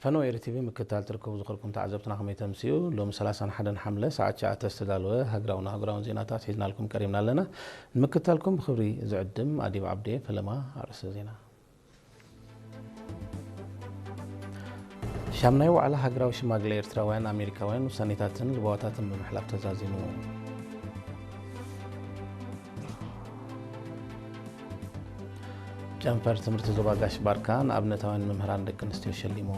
ፈነወ ኤሪ ቲቪ ምክትታል ትርከቡ ዝኸርኩም ተዓዘብትና ከመይ ተምስዩ? ሎሚ ሰላሳን ሓደን ሓምለ ሰዓት ትሽዓተ ዝተዳለወ ሃገራውን ኣህጉራውን ዜናታት ሒዝናልኩም ቀሪብና ኣለና። ንምክትታልኩም ብኽብሪ ዝዕድም ኣዲብ ዓብዴ። ፈለማ ኣርእስተ ዜና። ሻምናይ ዋዕላ ሃገራዊ ሽማግለ ኤርትራውያን ኣሜሪካውያን ውሳኔታትን ልበዋታትን ብምሕላፍ ተዛዚሙ። ጨንፈር ትምህርቲ ዞባ ጋሽ ባርካ ንኣብነታውያን መምህራን ደቂ ኣንስትዮ ሸሊሙ።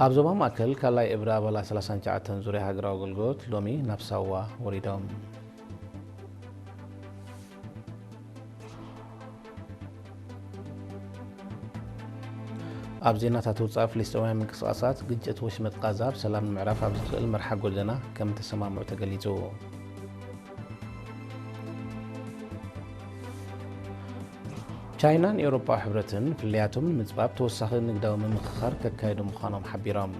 ኣብ ዞባ ማእከል ካልኣይ እብረ ኣባላት ሰላሳን ትሽዓተን ዙርያ ሃገራዊ ኣገልግሎት ሎሚ ናብ ሳዋ ወሪዶም። ኣብ ዜናታት ውጻእ፣ ፍልስጤማውያን ምንቅስቓሳት ግጭት ወሽመጥ ቃዛ ብሰላም ንምዕራፍ ኣብ ዝኽእል መርሓ ጎደና ከም እተሰማምዑ ተገሊጹ። ቻይናን ኤውሮጳዊ ሕብረትን ፍልልያቶም ንምጽባብ ተወሳኺ ንግዳዊ ምምኽኻር ከካየዱ ምዃኖም ሓቢሮም።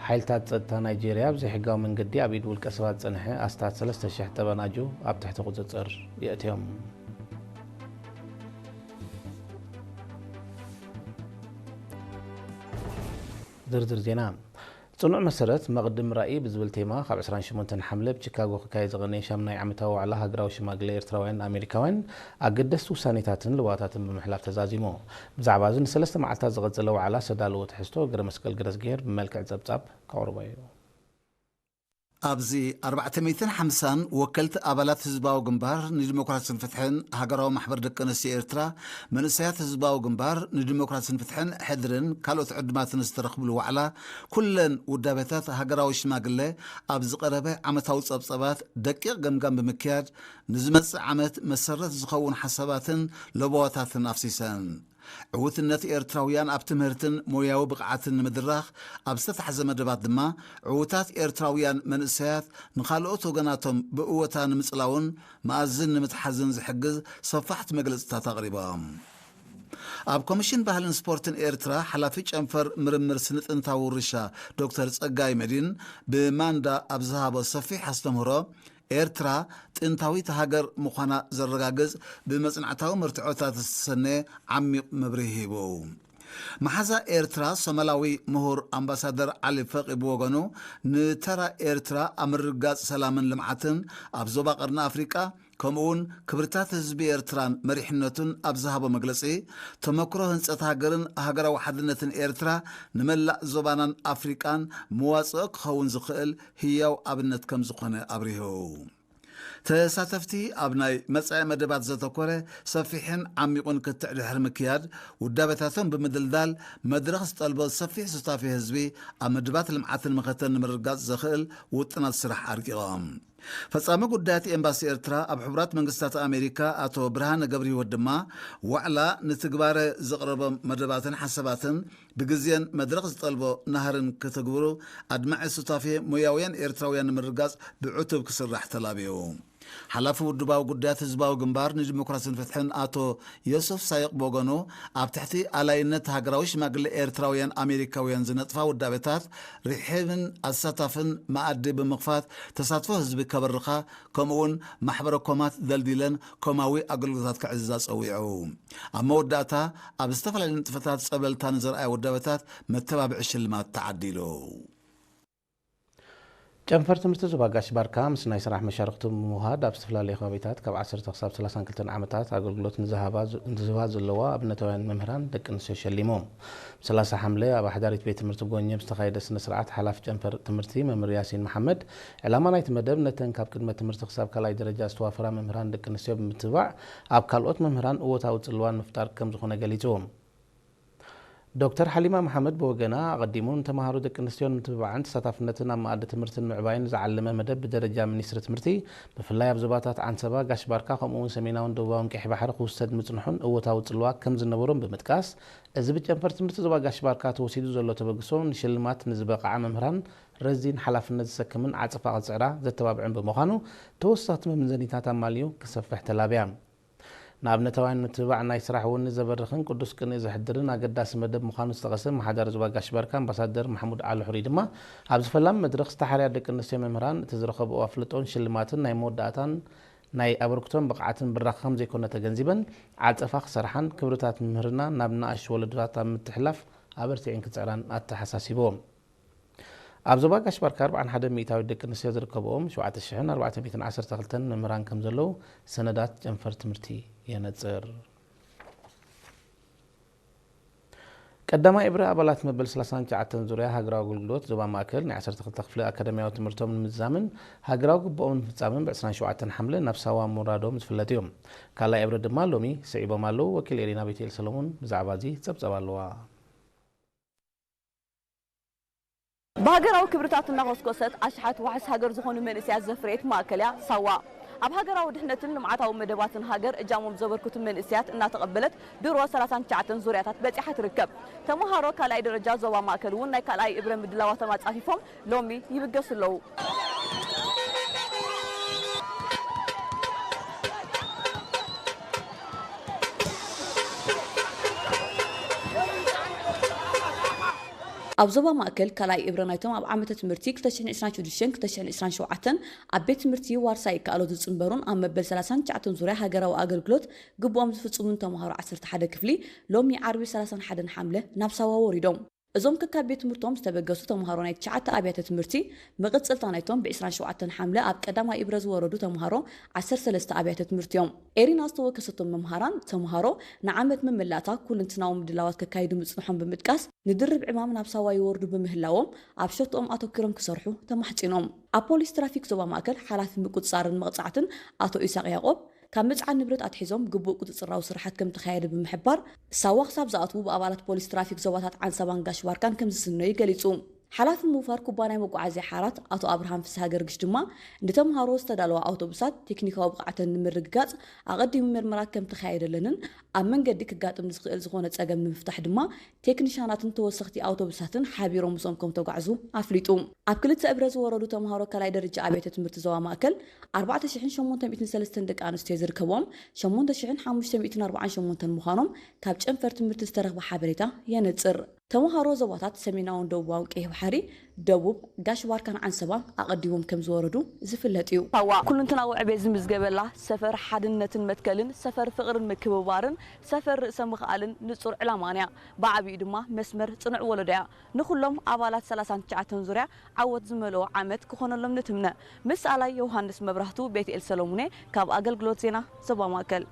ሓይልታት ጸጥታ ናይጄርያ ብዘይሕጋዊ መንገዲ ኣብ ኢድ ውልቀ ሰባት ዝጸንሐ ኣስታት ሰለስተ ሽሕ ጠበናጁ ኣብ ትሕቲ ቁጽጽር የእትዮም። ዝርዝር ዜና። ጽኑዕ መሰረት መቕድም ራእይ ብዝብል ቴማ ካብ ዕስራን ሸሞንተን ሓምለ ኣብ ቺካጎ ክካየድ ዝቐነየ ሻምናይ ዓመታዊ ዋዕላ ሃገራዊ ሽማግለ ኤርትራውያን ኣሜሪካውያን ኣገደስቲ ውሳኔታትን ልዋታትን ብምሕላፍ ተዛዚሙ። ብዛዕባ እዚ ንሰለስተ መዓልታት ዝቐጸለ ዋዕላ ዝተዳለወ ትሕዝቶ ገረመስቀል ገረዝግሄር ብመልክዕ ጸብጻብ ከቕርቦ እዩ። ኣብዚ ኣርባዕተ ሚእትን ሓምሳን ወከልቲ ኣባላት ህዝባዊ ግንባር ንዲሞክራስን ፍትሕን፣ ሃገራዊ ማሕበር ደቂ ኣንስትዮ ኤርትራ፣ መንእሰያት ህዝባዊ ግንባር ንዲሞክራስን ፍትሕን፣ ሕድርን ካልኦት ዕዱማትን ዝተረኽብሉ ዋዕላ፣ ኩለን ውዳቤታት ሃገራዊ ሽማግለ ኣብ ዝቐረበ ዓመታዊ ጸብጻባት ደቂቕ ገምጋም ብምክያድ፣ ንዝመጽእ ዓመት መሰረት ዝኸውን ሓሳባትን ለበዋታትን ኣፍሲሰን። ዕዉትነት ኤርትራውያን ኣብ ትምህርትን ሞያዊ ብቕዓትን ንምድራኽ ኣብ ዝተታሕዘ መደባት ድማ፣ ዕዉታት ኤርትራውያን መንእሰያት ንኻልኦት ወገናቶም ብእወታ ንምጽላውን መኣዝን ንምትሓዝን ዝሕግዝ ሰፋሕቲ መግለጽታት ኣቕሪቦም። ኣብ ኮሚሽን ባህልን ስፖርትን ኤርትራ ሓላፊ ጨንፈር ምርምር ስነ ጥንታዊ ውርሻ ዶክተር ጸጋይ መዲን ብማንዳ ኣብ ዝሃቦ ሰፊሕ ኣስተምህሮ፣ ኤርትራ ጥንታዊት ሃገር ምዃና ዘረጋግጽ ብመጽናዕታዊ መርትዖታት ዝተሰነየ ዓሚቕ መብርሂ ሂቡ። መሓዛ ኤርትራ ሶማላዊ ምሁር ኣምባሳደር ዓሊ ፈቒ ብወገኑ፣ ንተራ ኤርትራ ኣብ ምርግጋጽ ሰላምን ልምዓትን ኣብ ዞባ ቀርኒ ኣፍሪቃ፣ ከምኡውን ክብርታት ህዝቢ ኤርትራን መሪሕነቱን ኣብ ዝሃቦ መግለጺ፣ ተመክሮ ህንጸት ሃገርን ሃገራዊ ሓድነትን ኤርትራ ንመላእ ዞባናን ኣፍሪቃን መዋጽኦ ክኸውን ዝኽእል ህያው ኣብነት ከም ዝኾነ ኣብሪሁ። ተሳተፍቲ ኣብ ናይ መጻኢ መደባት ዘተኮረ ሰፊሕን ዓሚቑን ክትዕ ድሕሪ ምክያድ፣ ውዳቤታቶም ብምድልዳል መድረኽ ዝጠልቦ ሰፊሕ ሱታፌ ህዝቢ ኣብ መደባት ልምዓትን መኸተን ንምርግጋጽ ዘኽእል ውጥናት ስራሕ ኣርቂቖም። ፈጻሚ ጉዳያት ኤምባሲ ኤርትራ ኣብ ሕቡራት መንግስታት ኣሜሪካ ኣቶ ብርሃነ ገብረህይወት ድማ፣ ዋዕላ ንትግባረ ዘቕረቦም መደባትን ሓሳባትን ብግዜን መድረኽ ዝጠልቦ ናህርን ክትግብሩ ኣድማዒ ሱታፌ ሞያውያን ኤርትራውያን ንምርጋጽ ብዕቱብ ክስራሕ ተላብዩ። ሓላፊ ውድባዊ ጉዳያት ህዝባዊ ግንባር ንዲሞክራስን ፍትሕን ኣቶ ዮሱፍ ሳይቕ ብወገኑ፣ ኣብ ትሕቲ ኣላይነት ሃገራዊ ሽማግለ ኤርትራውያን ኣሜሪካውያን ዝነጥፋ ውዳቤታት ርሒብን ኣሳታፍን መኣዲ ብምኽፋት ተሳትፎ ህዝቢ ከበርኻ፣ ከምኡውን ማሕበረ ኮማት ደልዲለን ኮማዊ ኣገልግሎታት ክዕዝዛ ጸዊዑ። ኣብ መወዳእታ፣ ኣብ ዝተፈላለዩ ንጥፈታት ጸብለልታ ንዘርኣያ ውዳቤታት መተባብዒ ሽልማት ተዓዲሉ። ጨንፈር ትምህርቲ ዞባ ጋሽ ባርካ ምስ ናይ ስራሕ መሻርኽቱ ብምውሃድ ኣብ ዝተፈላለዩ ከባቢታት ካብ ዓሰርተ ክሳብ ሰላሳን ክልተን ዓመታት ኣገልግሎት ንዝሃባ፣ ንዝህባ ዘለዋ ኣብነታውያን መምህራን ደቂ ኣንስትዮ ሸሊሙ። ሰላሳ ሓምለ ኣብ ኣሕዳሪት ቤት ትምህርቲ ጎኘ ብዝተኻየደ ስነ ስርዓት ሓላፊ ጨንፈር ትምህርቲ መምህር ያሲን መሓመድ፣ ዕላማ ናይቲ መደብ ነተን ካብ ቅድመ ትምህርቲ ክሳብ ካልኣይ ደረጃ ዝተዋፈራ መምህራን ደቂ ኣንስትዮ ብምትብባዕ ኣብ ካልኦት መምህራን እወታዊ ጽልዋ ንምፍጣር ከም ዝኾነ ገሊጹ። ዶክተር ሓሊማ መሓመድ ብወገና፣ ኣቐዲሙ ንተምሃሮ ደቂ ኣንስትዮ ንምትብባዕን ተሳታፍነትን ኣብ መኣዲ ትምህርትን ምዕባይን ዝዓለመ መደብ ብደረጃ ሚኒስትሪ ትምህርቲ፣ ብፍላይ ኣብ ዞባታት ዓንሰባ፣ ጋሽ ባርካ፣ ከምኡ'ውን ሰሜናውን ደቡባውን ቀይሕ ባሕሪ ክውሰድ ምጽንሑን እወታዊ ጽልዋ ከም ዝነበሮን ብምጥቃስ፣ እዚ ብጨንፈር ትምህርቲ ዞባ ጋሽ ባርካ ተወሲዱ ዘሎ ተበግሶ ንሽልማት ንዝበቕዓ መምህራን ረዚን ሓላፍነት ዘሰክምን ዓጸፋ ክጽዕራ ዘተባብዕን ብምዃኑ፣ ተወሰኽቲ መመዘኒታት ኣማልዩ ክሰፍሕ ተላብያ። ንኣብነታውያን ምትብባዕ ናይ ስራሕ ወኒ ዘበርኽን ቅዱስ ቅንኢ ዘሕድርን ኣገዳሲ መደብ ምዃኑ ዝጠቐሰ ኣመሓዳሪ ዞባ ጋሽ ባርካ ኣምባሳደር ማሕሙድ ዓሊ ሕሩይ ድማ፣ ኣብዚ ፈላሚ መድረኽ ዝተሓርያ ደቂ ኣንስትዮ መምህራን እቲ ዝረኸብኦ ኣፍልጦን ሽልማትን ናይ መወዳእታን ናይ ኣበርክቶን ብቕዓትን ብራኸ ከም ዘይኮነ ተገንዚበን፣ ዓጸፋ ክሰርሓን ክብርታት ምምህርና ናብ ንኣሽቱ ወለዶታት ኣብ ምትሕልላፍ ኣበርቲዐን ክጽዕራን ኣተሓሳሲቦ። ኣብ ዞባ ጋሽ ባርካ ኣርብዓን ሓደን ሚእታዊት ደቂ ኣንስትዮ ዝርከብኦም ሸውዓተ ሽሕን ኣርባዕተ ሚእትን ዓሰርተ ክልተን መምህራን ከም ዘለዉ ሰነዳት ጨንፈር ትምህርቲ የነጽር። ቀዳማይ እብረ ኣባላት መበል ሰላሳን ትሽዓተን ዙርያ ሃገራዊ ኣገልግሎት ዞባ ማእከል ናይ ዓሰርተ ክልተ ክፍሊ ኣካዳሚያዊ ትምህርቶም ንምዝዛምን ሃገራዊ ግብኦም ንምፍጻምን ብ ዕስራን ሸውዓተን ሓምለ ናብ ሳዋ ምውራዶም ዝፍለጥ እዩ። ካልኣይ እብረ ድማ ሎሚ ስዒቦም ኣለዉ። ወኪል ኤሪና ቤቴል ሰሎሞን ብዛዕባ እዚ ጸብጸብ ኣለዋ። ብሃገራዊ ክብርታት እናኾስኮሰት ኣሽሓት ዋሕስ ሃገር ዝኾኑ መንእሰያት ዘፍረየት ማእከል እያ ሳዋ። ኣብ ሃገራዊ ድሕነትን ልምዓታዊ መደባትን ሃገር እጃሞም ዘበርክቱ መንእሰያት እናተቐበለት ድሮ ሰላሳን ትሽዓተን ዙርያታት በጺሓ ትርከብ። ተመሃሮ ካልኣይ ደረጃ ዞባ ማእከል እውን ናይ ካልኣይ እብረ ምድላዋቶም ኣጻፊፎም ሎሚ ይብገሱ ኣለዉ። ኣብ ዞባ ማእከል ካልኣይ እብረ ናይቶም ኣብ ዓመተ ትምህርቲ ክልተ ሽሕን ዕስራን ሽዱሽተን ክልተ ሽሕን ዕስራን ሸውዓተን ኣብ ቤት ትምህርቲ ዋርሳይ ይከኣሎ ዝጽንበሩን ኣብ መበል ሰላሳን ትሽዓተን ዙርያ ሃገራዊ ኣገልግሎት ግብኦም ዝፍጽሙን ተምሃሮ ዓሰርተ ሓደ ክፍሊ ሎሚ ዓርቢ ሰላሳን ሓደን ሓምለ ናብ ሳዋ ወሪዶም። እዞም ከካብ ቤት ትምህርቶም ዝተበገሱ ተምሃሮ ናይ ትሽዓተ ኣብያተ ትምህርቲ መቐጸልታ ናይቶም ብ ዕስራን ሸውዓተን ሓምለ ኣብ ቀዳማይ እብረ ዝወረዱ ተምሃሮ ዓሰርተ ሰለስተ ኣብያተ ትምህርቲ እዮም። ኤሪና ዝተወከሰቶም መምሃራን ተምሃሮ ንዓመት መመላእታ ኩልንትናዊ ምድላዋት ከካይዱ ምጽንሖም ብምጥቃስ ንድርብ ዕማም ናብ ሳዋ ይወርዱ ብምህላዎም ኣብ ሸቶኦም ኣተኲሮም ክሰርሑ ተማሕጺኖም። ኣብ ፖሊስ ትራፊክ ዞባ ማእከል ሓላፊ ምቁጽጻርን መቕጻዕትን ኣቶ ኢሳቕ ያዕቆብ ካብ ምጽዓን ንብረት ኣትሒዞም ግቡእ ቁጽጽራዊ ስራሓት ከም ተኻየደ ብምሕባር ሳዋ ክሳብ ዝኣትዉ ብኣባላት ፖሊስ ትራፊክ ዞባታት ዓንሰባን ጋሽ ባርካን ከም ዝስነዩ ገሊጹ። ሓላፊ ምውፋር ኩባንያ መጓዓዝያ ሓራት ኣቶ ኣብርሃም ፍስሃ ገርግሽ ድማ ንተምሃሮ ዝተዳለዋ ኣውቶቡሳት ቴክኒካዊ ብቕዓተን ንምርግጋጽ ኣቐዲሙ ምርመራ ከም ተኻየደለንን ኣብ መንገዲ ክጋጥም ንዝኽእል ዝኾነ ጸገም ንምፍታሕ ድማ ቴክኒሻናትን ተወሰኽቲ ኣውቶቡሳትን ሓቢሮም ምስኦም ከም ተጓዕዙ ኣፍሊጡ። ኣብ ክልተ እብረ ዝወረዱ ተምሃሮ ካልኣይ ደረጃ ኣብያተ ትምህርቲ ዞባ ማእከል ኣርባዕተ ሽሕን ሸሞንተ ሚእትን ሰለስተን ደቂ ኣንስትዮ ዝርከብዎም ሸሞንተ ሽሕን ሓሙሽተ ሚእትን ኣርባዓን ሸሞንተን ምዃኖም ካብ ጨንፈር ትምህርቲ ዝተረኽበ ሓበሬታ የነጽር። ተምሃሮ ዞባታት ሰሜናውን ደቡባውን ቀይሕ ባሕሪ፣ ደቡብ፣ ጋሽ ባርካን ዓንሰባን ኣቐዲሞም ከም ዝወረዱ ዝፍለጥ እዩ። ሳዋ ኩልንትናዊ ዕቤት ዝምዝገበላ ሰፈር ሓድነትን መትከልን፣ ሰፈር ፍቕርን ምክብባርን፣ ሰፈር ርእሰ ምኽኣልን ንጹር ዕላማን እያ። ብዓቢኡ ድማ መስመር ጽኑዕ ወለዶ እያ። ንኹሎም ኣባላት ሰላሳን ትሽዓተን ዙርያ ዓወት ዝመልኦ ዓመት ክኾነሎም ንትምነ። ምስ ኣላይ ዮሃንስ መብራህቱ፣ ቤትኤል ሰሎሙኔ ካብ ኣገልግሎት ዜና ዞባ ማእከል።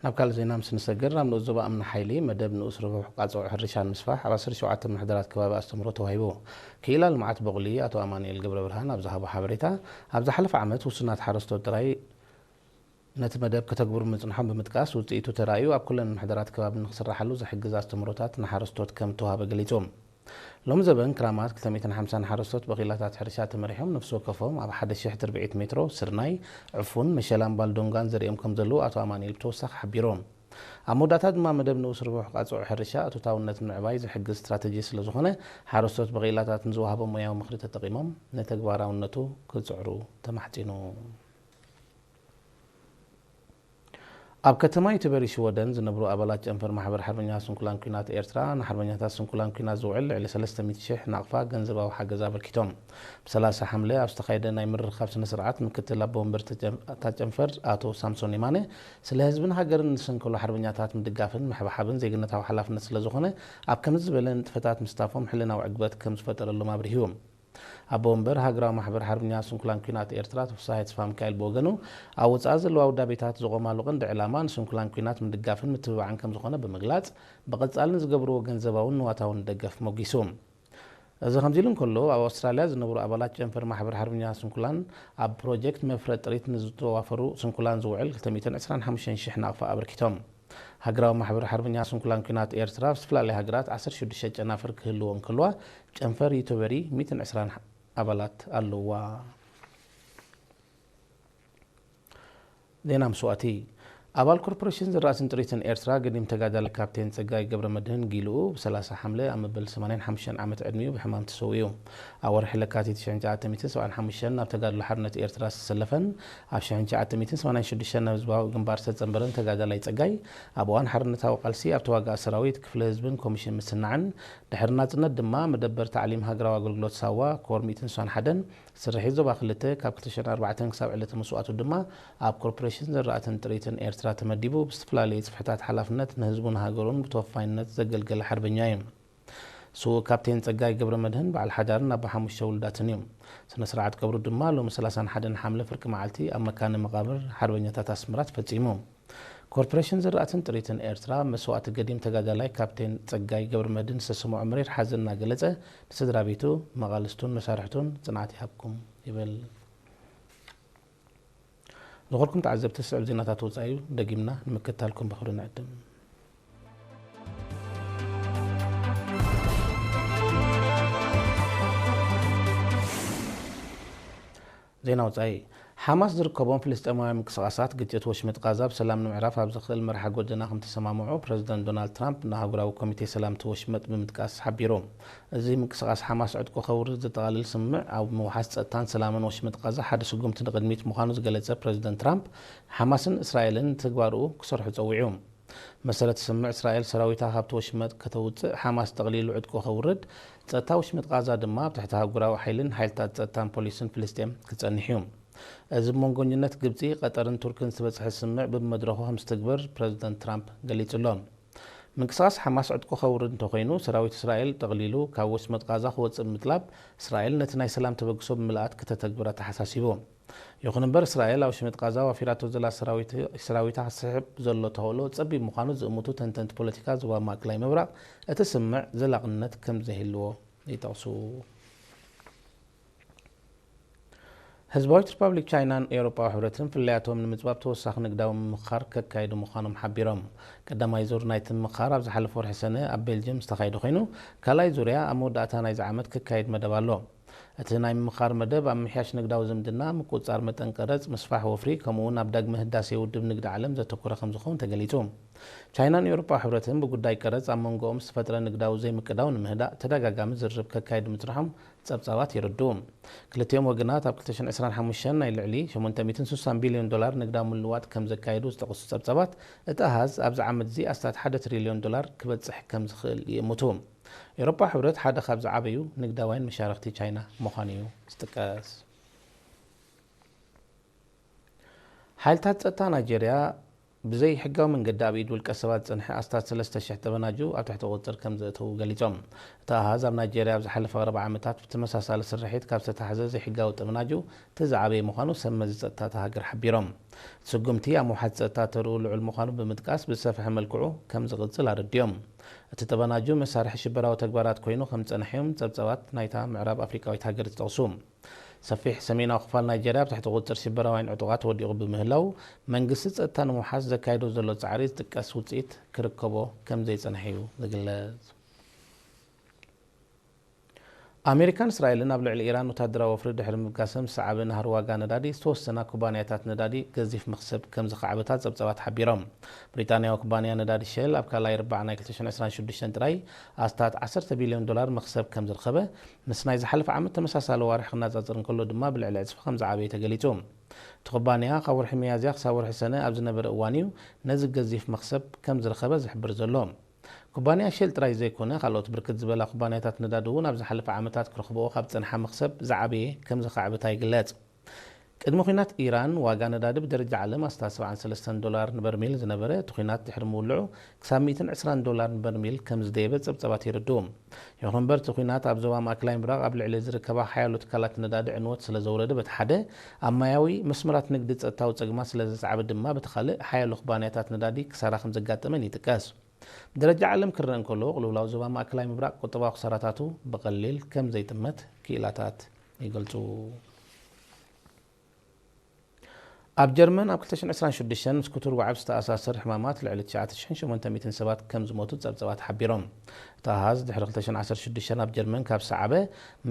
ናብ ካልእ ዜና ምስ ንሰግር፣ ናብ ንኡስ ዞባ እምኒ ሓይሊ መደብ ንኡስ ርቡሕ ቃጽዖ ሕርሻ ንምስፋሕ ኣብ ዓሰርተ ሸውዓተ ምሕደራት ከባቢ ኣስተምህሮ ተዋሂቡ። ክኢላ ልምዓት በቑሊ ኣቶ ኣማኑኤል ገብረብርሃን ኣብ ዝሃቦ ሓበሬታ፣ ኣብ ዝሓለፈ ዓመት ውሱናት ሓረስቶት ጥራይ ነቲ መደብ ከተግብሩ ምጽንሖም ብምጥቃስ፣ ውጽኢቱ ተራእዩ ኣብ ኩለን ምሕደራት ከባቢ ንክስራሓሉ ዝሕግዝ ኣስተምህሮታት ንሓረስቶት ከም ተዋህበ ገሊጹ። ሎሚ ዘበን ክራማት ክልተ ሚእትን ሓምሳን ሓረስቶት ብኺላታት ሕርሻ ተመሪሖም ነፍሲ ወከፎም ኣብ ሓደ ሽሕ ትርብዒት ሜትሮ ስርናይ፣ ዕፉን፣ መሸላን ባልዶንጋን ዘሪኦም ከም ዘለዉ ኣቶ ኣማኑኤል ብተወሳኺ ሓቢሩ። ኣብ መወዳእታ ድማ መደብ ንኡስ ርቡሕ ቃጽዖ ሕርሻ እቶታውነት ንምዕባይ ዝሕግዝ ስትራተጂ ስለ ዝኾነ ሓረስቶት ብኺላታት ንዝወሃቦም ሞያዊ ምኽሪ ተጠቒሞም ንተግባራውነቱ ክጽዕሩ ተማሕጺኑ። ኣብ ከተማ ዩቲበሪ ሽወደን ዝነብሩ ኣባላት ጨንፈር ማሕበር ሓርበኛ ስንኩላን ኲናት ኤርትራ ንሓርበኛታት ስንኩላን ኲናት ዝውዕል ልዕሊ ሰለስተ ሚእቲ ሽሕ ናቕፋ ገንዘባዊ ሓገዝ ኣበርኪቶም። ብ ሰላሳ ሓምለ ኣብ ዝተኻየደ ናይ ምርኻብ ስነ ስርዓት ምክትል ኣቦ ወንበር ተጨ-፣ እታ ጨንፈር ኣቶ ሳምሶን የማነ፣ ስለ ህዝብን ሃገርን ንዝሰንከሉ ሓርበኛታት ምድጋፍን ምሕብሓብን ዜግነታዊ ሓላፍነት ስለ ዝኾነ፣ ኣብ ከምዚ ዝበለ ንጥፈታት ምስታፎም ሕልናዊ ዕግበት ከም ዝፈጠረሎም ኣብሪሁ። ኣቦ ወንበር ሃገራዊ ማሕበር ሓርበኛ ስንኩላን ኲናት ኤርትራ ኣቶ ፍስሃየ ተስፋሚካኤል ብወገኑ፣ ኣብ ወጻኢ ዘለዋ ውዳቤታት ዝቖማሉ ቀንዲ ዕላማ ንስንኩላን ኲናት ምድጋፍን ምትብባዕን ከም ዝኾነ ብምግላጽ፣ ብቐጻሊ ንዝገብርዎ ገንዘባውን ንዋታውን ደገፍ ሞጊሱ። እዚ ከምዚ ኢሉ እንከሎ፣ ኣብ ኣውስትራልያ ዝነብሩ ኣባላት ጨንፈር ማሕበር ሓርበኛ ስንኩላን፣ ኣብ ፕሮጀክት መፍረ ጥሪት ንዝተዋፈሩ ስንኩላን ዝውዕል ክልተ ሚእትን ዕስራን ሓሙሽተን ሽሕ ናቕፋ ኣበርኪቶም። ሃገራዊ ማሕበር ሓርበኛ ስንኩላን ኲናት ኤርትራ፣ ኣብ ዝተፈላለዩ ሃገራት ዓሰርተ ሽዱሽተ ጨናፍር ክህልዎ እንከልዋ፣ ጨንፈር ዩቲበሪ ሚእትን ዕስራን ኣባላት ኣለዋ። ዜና መስዋእቲ። ኣባል ኮርፖሬሽን ዝራእትን ጥሪትን ኤርትራ፣ ገዲም ተጋዳላይ ካፕቴን ጸጋይ ገብረመድህን ጊልኡ፣ ብ30 ሓምለ ኣብ መበል ሰማንያን ሓሙሽተን ዓመት ዕድሚኡ ብሕማም ተሰዊኡ። ኣብ ወርሒ ለካቲት ሺሕ ትሽዓተ ሚእትን ሰብዓን ሓሙሽተን ናብ ተጋድሎ ሓርነት ኤርትራ ዝተሰለፈን ኣብ ሺሕ ትሽዓተ ሚእትን ሰማንያን ሽዱሽተን ናብ ህዝባዊ ግንባር ዝተጸንበረን ተጋዳላይ ጸጋይ፣ ኣብ እዋን ሓርነታዊ ቃልሲ ኣብ ተዋጋእ ሰራዊት፣ ክፍለ ህዝብን ኮሚሽን ምስናዕን፣ ድሕሪ ናጽነት ድማ መደበር ታዕሊም ሃገራዊ ኣገልግሎት ሳዋ፣ ኮር ሚእትን ሓደን፣ ስርሒት ዞባ ክልተ ካብ ክልተ ሺሕን ኣርባዕተን ክሳብ ዕለተ መስዋእቱ ድማ ኣብ ኮርፖሬሽን ዝራእትን ጥሪትን ኤርትራ ተመዲቡ ብዝተፈላለየ ጽፍሕታት ሓላፍነት ንህዝቡን ሃገሩን ብተወፋይነት ዘገልገለ ሓርበኛ እዩ። ስዉእ ካፕቴን ጸጋይ ገብረመድህን በዓል ሓዳርን ኣቦ ሓሙሽተ ውሉዳትን እዩ። ስነ ስርዓት ቀብሩ ድማ ሎሚ ሰላሳን ሓደን ሓምለ ፍርቂ መዓልቲ ኣብ መካነ መቓብር ሓርበኛታት ኣስመራ ተፈጺሙ። ኮርፖሬሽን ዝራእትን ጥሪትን ኤርትራ፣ መስዋእቲ ገዲም ተጋዳላይ ካፕቴን ጸጋይ ገብረመድህን ዝተሰምዖ መሪር ሓዘን እናገለጸ፣ ንስድራ ቤቱ፣ መቓልስቱን መሳርሕቱን ጽንዓት ይሃብኩም ይብል። ዝኾርኩም ተዓዘብቲ፣ ስዕብ ዜናታት ወጻኢ ደጊምና ንምክትታልኩም ብኽብሪ ንዕድም። ዜና ወጻኢ። ሓማስ ዝርከቦም ፍልስጤማውያን ምንቅስቓሳት ግጭት ወሽመጥ ቃዛ ብሰላም ንምዕራፍ ኣብ ዘኽእል መርሓ ጎደና ከም ተሰማምዑ ፕረዚደንት ዶናልድ ትራምፕ ንኣህጉራዊ ኮሚቴ ሰላም እቲ ወሽመጥ ብምጥቃስ ሓቢሩ። እዚ ምንቅስቓስ ሓማስ ዕጥቁ ከውርድ ዘጠቓልል ስምምዕ ኣብ ምውሓስ ጸጥታን ሰላምን ወሽመጥ ቃዛ ሓደ ስጉምቲ ንቕድሚት ምዃኑ ዝገለጸ ፕረዚደንት ትራምፕ፣ ሓማስን እስራኤልን ንትግባርኡ ክሰርሑ ጸዊዑ። መሰረት ስምምዕ፣ እስራኤል ሰራዊታ ካብቲ ወሽመጥ ከተውጽእ፣ ሓማስ ጠቕሊሉ ዕጥቁ ከውርድ፣ ጸጥታ ወሽመጥ ቃዛ ድማ ኣብ ትሕቲ ኣህጉራዊ ሓይልን ሓይልታት ጸጥታን ፖሊስን ፍልስጤም ክጸንሕ እዩ። እዚ ብመንጎኝነት ግብጺ፣ ቀጠርን ቱርክን ዝተበጽሐ ስምምዕ ብመድረኹ ከም ዝትግበር ፕረዚደንት ትራምፕ ገሊጹ ኣሎ። ምንቅስቓስ ሓማስ ዕጥቁ ከውርድ እንተኾይኑ፣ ሰራዊት እስራኤል ጠቕሊሉ ካብ ወሽመጥ ቃዛ ክወጽእ ብምጥላብ፣ እስራኤል ነቲ ናይ ሰላም ተበግሶ ብምልኣት ከተተግብር ኣተሓሳሲቡ። ይኹን እምበር፣ እስራኤል ኣብ ሽመጥ ቃዛ ዋፊራቶ ዘላ ሰራዊት-፣ ሰራዊታ ክስሕብ ዘሎ ተኽእሎ ጸቢብ ምዃኑ ዝእምቱ ተንተንቲ ፖለቲካ ዞባ ማእከላይ ምብራቕ፣ እቲ ስምምዕ ዘላቕነት ከም ዘይህልዎ ይጠቕሱ። ህዝባዊት ሪፓብሊክ ቻይናን ኤውሮጳዊ ሕብረትን ፍልልያቶም ንምጽባብ ተወሳኺ ንግዳዊ ምምኽኻር ከካይዱ ምዃኖም ሓቢሮም። ቀዳማይ ዙር ናይቲ ምምኽኻር ኣብ ዝሓለፈ ወርሒ ሰነ ኣብ ቤልጅየም ዝተኻየደ ኮይኑ፣ ካልኣይ ዙርያ ኣብ መወዳእታ ናይዚ ዓመት ክካየድ መደብ ኣሎ። እቲ ናይ ምምኽኻር መደብ ኣብ ምሕያሽ ንግዳዊ ዝምድና፣ ምቁጽጻር መጠን ቀረጽ፣ ምስፋሕ ወፍሪ፣ ከምኡ'ውን ኣብ ዳግመ ህዳሴ ውድብ ንግዲ ዓለም ዘተኮረ ከም ዝኸውን ተገሊጹ። ቻይናን ኤውሮጳዊ ሕብረትን ብጉዳይ ቀረጽ ኣብ መንጎኦም ዝተፈጥረ ንግዳዊ ዘይምቅዳው ንምህዳእ ተደጋጋሚ ዝርርብ ከካይዱ ምጽንሖም ጸብጻባት የረድኡ። ክልቲኦም ወገናት ኣብ ክልተ ሽሕን ዕስራን ሓሙሽተን ናይ ልዕሊ ሸሞንተ ሚእትን ስሳን ቢልዮን ዶላር ንግዳዊ ምልውዋጥ ከም ዘካየዱ ዝጠቕሱ ጸብጻባት፣ እቲ ኣሃዝ ኣብዚ ዓመት እዚ ኣስታት ሓደ ትሪልዮን ዶላር ክበጽሕ ከም ዝኽእል ይእምቱ። ኤውሮጳ ሕብረት ሓደ ካብ ዝዓበዩ ንግዳውያን መሻርኽቲ ቻይና ምዃኑ እዩ ዝጥቀስ። ሓይልታት ጸጥታ ናይጄርያ ብዘይሕጋዊ መንገዲ ኣብ ኢድ ውልቀ ሰባት ዝጸንሐ ኣስታት ሰለስተ ሽሕ ጠበናጁ ኣብ ትሕቲ ቁጽጽር ከም ዘእተዉ ገሊጾም። እቲ ኣሃዝ ኣብ ናይጄርያ ኣብ ዝሓለፈ ቀረባ ዓመታት ብተመሳሳሊ ስርሒት ካብ ዝተታሕዘ ዘይሕጋዊ ጠበናጁ እቲ ዝዓበየ ምዃኑ ሰብ መዚ ጸጥታ እታ ሃገር ሓቢሮም። እቲ ስጉምቲ ኣብ ምውሓስ ጸጥታ ተርኡ ልዑል ምዃኑ ብምጥቃስ ብዝሰፍሐ መልክዑ ከም ዝቕጽል ኣረዲኦም። እቲ ጠበናጁ መሳርሒ ሽበራዊ ተግባራት ኮይኑ ከም ዝጸንሐ እዮም ጸብጻባት ናይታ ምዕራብ ኣፍሪቃዊት ሃገር ዝጠቕሱ። ሰፊሕ ሰሜናዊ ክፋል ናይጄርያ ኣብ ትሕቲ ቁጽጽር ሽበራውያን ዕጡቓት ወዲቑ ብምህላው፣ መንግስቲ ጸጥታ ንምውሓስ ዘካይዶ ዘሎ ጻዕሪ ዝጥቀስ ውጽኢት ክርከቦ ከም ዘይጸንሐ እዩ ዝግለጽ። ኣሜሪካን እስራኤልን ኣብ ልዕሊ ኢራን ወታደራዊ ወፍሪ ድሕሪ ምብጋሰን ዝሰዓበ ናህሪ ዋጋ ነዳዲ ዝተወሰና ኩባንያታት ነዳዲ ገዚፍ መኽሰብ ከም ዘኻዕበታ ጸብጻባት ሓቢሮም። ብሪጣንያዊ ኩባንያ ነዳዲ ሸል ኣብ ካልኣይ ርባዕ ናይ ክልተ ሽሕን ዕስራን ሽዱሽተን ጥራይ ኣስታት ዓሰርተ ቢልዮን ዶላር መኽሰብ ከም ዝረኸበ፣ ምስ ናይ ዝሓለፈ ዓመት ተመሳሳሊ ዋርሒ ክነጻጸር እንከሎ ድማ ብልዕሊ ዕጽፊ ከም ዝዓበየ ተገሊጹ። እቲ ኩባንያ ካብ ወርሒ ሚያዝያ ክሳብ ወርሒ ሰነ ኣብ ዝነበረ እዋን እዩ ነዚ ገዚፍ መኽሰብ ከም ዝረኸበ ዝሕብር ዘሎ። ኩባንያ ሼል ጥራይ ዘይኮነ፣ ካልኦት ብርክት ዝበላ ኩባንያታት ነዳዲ እውን ኣብ ዝሓለፈ ዓመታት ክረኽብኦ ካብ ዝጸንሓ መኽሰብ ዝዓበየ ከም ዘኻዕበታ ይግለጽ። ቅድሚ ኲናት ኢራን፣ ዋጋ ነዳዲ ብደረጃ ዓለም ኣስታት ሰብዓን ሰለስተን ዶላር ንበርሚል ዝነበረ፣ እቲ ኲናት ድሕሪ ምውልዑ ክሳብ ሚእትን ዕስራን ዶላር ንበርሚል ከም ዝደየበ ጸብጻባት የረድኡ። ይኹን እምበር፣ እቲ ኲናት ኣብ ዞባ ማእከላይ ምብራቕ ኣብ ልዕሊ ዝርከባ ሓያሎ ትካላት ነዳዲ ዕንወት ስለ ዘውረደ በቲ ሓደ፣ ኣብ ማያዊ መስመራት ንግዲ ጸጥታዊ ጸገማት ስለ ዘስዓበ ድማ በቲ ካልእ፣ ሓያሎ ኩባንያታት ነዳዲ ክሳራ ከም ዘጋጠመን ይጥቀስ። ብደረጃ ዓለም ክረአ እንከሎ፣ ቅልውላው ዞባ ማእከላይ ምብራቕ ቁጠባዊ ክሳራታቱ ብቐሊል ከም ዘይጥመት ክኢላታት ይገልጹ። ኣብ ጀርመን ኣብ ክልተ ሽሕን ዕስራን ሽዱሽተን ምስ ክቱር ወዓብ ዝተኣሳሰር ሕማማት ልዕሊ ትሽዓተ ሽሕን ሸሞንተ ሚእትን ሰባት ከም ዝሞቱ ጸብጻባት ሓቢሮም። እቲ ኣሃዝ ድሕሪ ክልተ ሽሕን ዓሰርተ ሽዱሽተን ኣብ ጀርመን ካብ ሰዓበ፣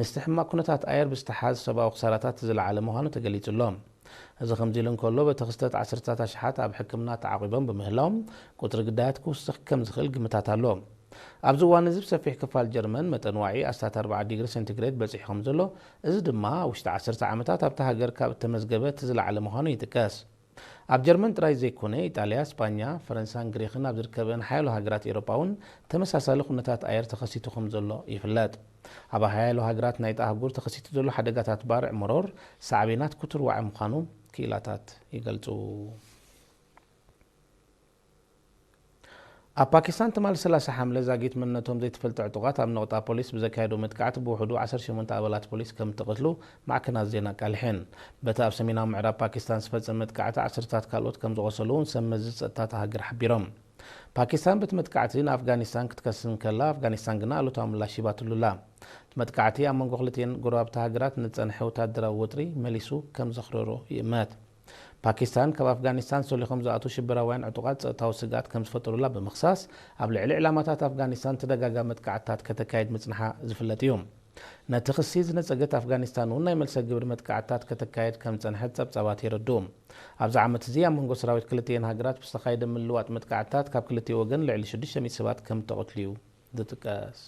ምስቲ ሕማቕ ኩነታት ኣየር ብዝተሓዝ ሰብኣዊ ክሳራታት ዝለዓለ ምዃኑ ተገሊጹ ኣሎ። እዚ ከምዚ ኢሉ እንከሎ፣ በቲ ክስተት ዓሰርታት ኣሽሓት ኣብ ሕክምና ተዓቒቦም ብምህላዎም፣ ቁጽሪ ግዳያት ክውስኽ ከም ዝኽእል ግምታት ኣሎ። ኣብዚ እዋን እዚ ብሰፊሕ ክፋል ጀርመን መጠን ዋዒ ኣስታት ኣርብዓ ዲግሪ ሴንቲግሬድ በጺሑ ከም ዘሎ፣ እዚ ድማ ኣብ ውሽጢ ዓሰርተ ዓመታት ኣብታ ሃገር ካብ እተመዝገበ እቲ ዝለዓለ ምዃኑ ይጥቀስ። ኣብ ጀርመን ጥራይ ዘይኮነ፣ ኢጣልያ፣ ስጳኛ፣ ፈረንሳን ግሪኽን ኣብ ዝርከበን ሓያሎ ሃገራት ኤውሮጳ እውን ተመሳሳሊ ኩነታት ኣየር ተኸሲቱ ከም ዘሎ ይፍለጥ። ኣብ ሓያሎ ሃገራት ናይታ ኣህጉር ተኸሲቱ ዘሎ ሓደጋታት ባርዕ መሮር ሳዕቤናት ክቱር ዋዒ ምዃኑ ክኢላታት ይገልጹ። ኣብ ፓኪስታን ትማሊ ሰላሳ ሓምለ ዛጊት መንነቶም ዘይተፈልጠ ዕጡቓት ኣብ ነቑጣ ፖሊስ ብዘካየዶ መጥቃዕቲ ብውሕዱ ዓሰርተ ሸሞንተ ኣባላት ፖሊስ ከም እተቐትሉ ማዕከናት ዜና ኣቃሊሐን። በቲ ኣብ ሰሜናዊ ምዕራብ ፓኪስታን ዝፈጸመ መጥቃዕቲ ዓሰርታት ካልኦት ከም ዝቖሰሉ እውን ሰብ መዚ ጸጥታ እታ ሃገር ሓቢሮም። ፓኪስታን በቲ መጥቃዕቲ ንኣፍጋኒስታን ክትከስስ እንከላ፣ ኣፍጋኒስታን ግና ኣሉታዊ ምላሽ ሂባትሉ ኣላ። እቲ መጥቃዕቲ ኣብ መንጎ ክልቲኤን ጎረባብቲ ሃገራት ንዝጸንሐ ወታደራዊ ወጥሪ መሊሱ ከም ዘኽረሮ ይእመት። ፓኪስታን ካብ ኣፍጋኒስታን ሰሊኾም ዝኣትዉ ሽበራውያን ዕጡቓት ጸጥታዊ ስግኣት ከም ዝፈጠሩላ ብምኽሳስ፣ ኣብ ልዕሊ ዕላማታት ኣፍጋኒስታን ተደጋጋሚ መጥቃዕትታት ከተካይድ ምጽንሓ ዝፍለጥ እዩ። ነቲ ክሲ ዝነጸገት ኣፍጋኒስታን እውን ናይ መልሰ ግብሪ መጥቃዕትታት ከተካይድ ከም ዝጸንሐት ጸብጻባት የረድኡ። ኣብዚ ዓመት እዚ ኣብ መንጎ ሰራዊት ክልቲኤን ሃገራት ብዝተኻየደ ምልዋጥ መጥቃዕትታት ካብ ክልቲኡ ወገን ልዕሊ ሽዱሽተ ሚእቲ ሰባት ከም እተቐትሉ እዩ ዝጥቀስ።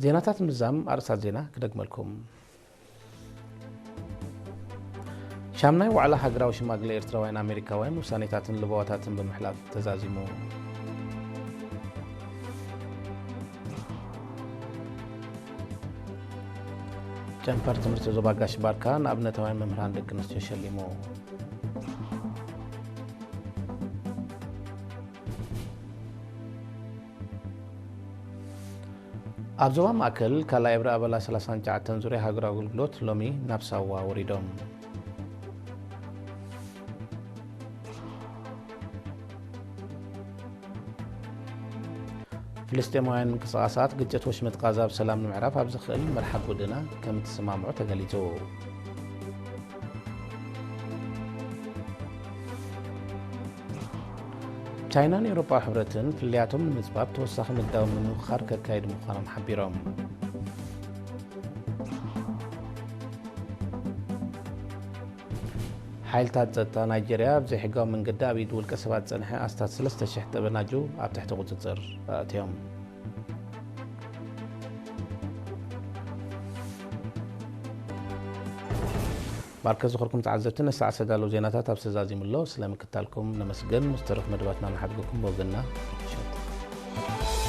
ዜናታት ምዛም ኣርእስታት ዜና ክደግመልኩም። ሻምናይ ዋዕላ ሃገራዊ ሽማግለ ኤርትራውያን ኣሜሪካውያን ውሳኔታትን ልበዋታትን ብምሕላፍ ተዛዚሙ። ጨንፈር ትምህርቲ ዞባ ጋሽ ባርካ ንኣብነታውያን መምህራን ደቂ ኣንስትዮ ሸሊሙ። ኣብ ዞባ ማእከል ካልኣይ እብሪ ኣበላ ሰላሳን ትሽዓተን ዙርያ ሃገራዊ ኣገልግሎት ሎሚ ናብ ሳዋ ወሪዶም። ፍልስጤማውያን ምንቅስቓሳት ግጭት ወሽመጥ ቃዛ ብሰላም ንምዕራፍ ኣብ ዝኽእል መርሓ ጎደና ከም እተሰማምዑ ተገሊጹ። ቻይናን ኤውሮጳዊ ሕብረትን ፍልልያቶም ንምጽባብ ተወሳኺ ንግዳዊ ምምኽኻር ከካይዱ ምዃኖም ሓቢሮም። ሓይልታት ጸጥታ ናይጀርያ ኣብ ዘይሕጋዊ መንገዲ ኣብ ኢድ ውልቀ ሰባት ዝጸንሐ ኣስታት ሰለስተ ሽሕ ጠበናጁ ኣብ ትሕቲ ቁጽጽር ኣእትዮም። ባርከ ዝኸርኩም ተዓዘብቲ፣ ነሰዓ ዝተዳለዉ ዜናታት ኣብ ሰዛዚሙ ኣሎ። ስለ ምክታልኩም ነመስግን። ምስ ተረፍ መደባትና ንሓድገኩም ብወገንና ምሸት።